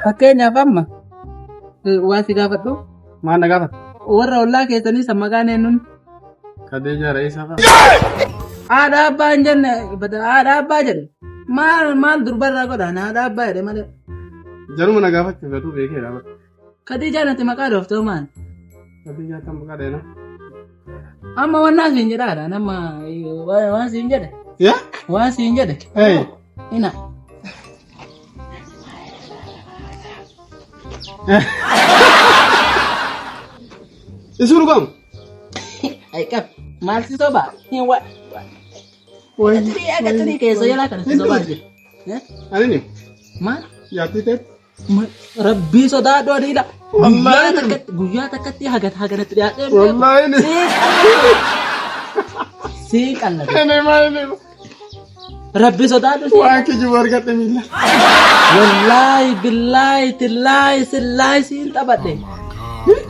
Fakkeenyaaf amma waan si gaafadhu. Maal na gaafata? Warra ollaa keessanii san maqaan eenyuun? Kadeejaa Ra'iisaa fa'a. Haadha abbaa hin jenne haadha abbaa jedhe. Maal maal durbarraa godhaan haadha abbaa jedhe malee. Jaruma na gaafachuuf gatuu beekeera. Khadijaa natti maqaa dhooftoo maal? Khadijaa kan maqaa dheena. Amma wannaa siin jedhaadha nama waan siin jedhe. Yaa? Waan siin jedhe. Hey. Ina. Isuu dhugamu? Ay qab. Maal si soba? Hin wa. Tirii akka tirii keessa jalaa kana si sobaa jira. Ani ni. Maal? Yaattii ta'e. Rabbii sodaadhu adiidha. Wallaahi. Guyyaa takkatti guyyaa takkatti haga haganatti dhiyaatee Wallaahi ni. Sii qallate. Inni maal inni. Rabbi sodaadhu sii Waan kijibu argadhe miila. Wallaahi billaahi tillaahi sillaahi siin taphadhe.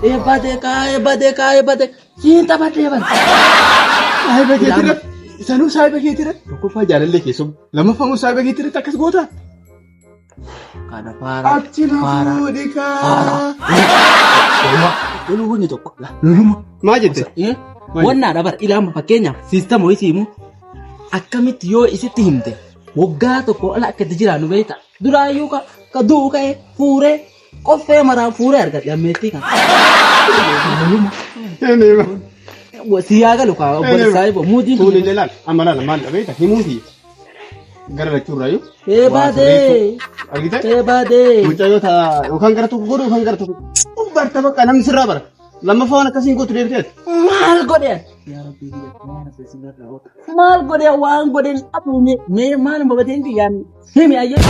Eebbate kaa eebbate kaa eebbate siin taphadhe bara. Saahiba keetirratti. Sanuu saahiba keetirratti. Tokkoffaa jaalallee keessum. Lammaffaa immoo saahiba keetirratti akkas goota. Kana faara. Achi na Faara. fuudhi kaa. Loluu wanni tokko. Loluma. Maa jette? Wannaadha bara ilaama fakkeenyaaf siistama wayii siimu akkamitti yoo isitti himte waggaa tokko ala akka itti jiraannu beekta. Duraayyuu ka ka du'u ka'e fuuree qoffee maraan fuuree argadhe ammeettii kana. Loluma. Si yaa galu kaa obboleessaa eeboo muudiin Tuun illee laal amma laal maal dhabeeta himuu fi gara lachuurraayyuu. Ee baadee. Argite? Ee baadee. Mucayyoo taa yookaan gara tokko godhu yookaan gara tokko. Barta bakka namni sirraa bara. Lammaffaa waan akkasiin gootu deebiteet. Maal godhe? Yaa Rabbii kiyya yaa Rabbii sirraa Maal godhe waan godhe hin qabu mee maal babateen kiyyaan himi ayyee.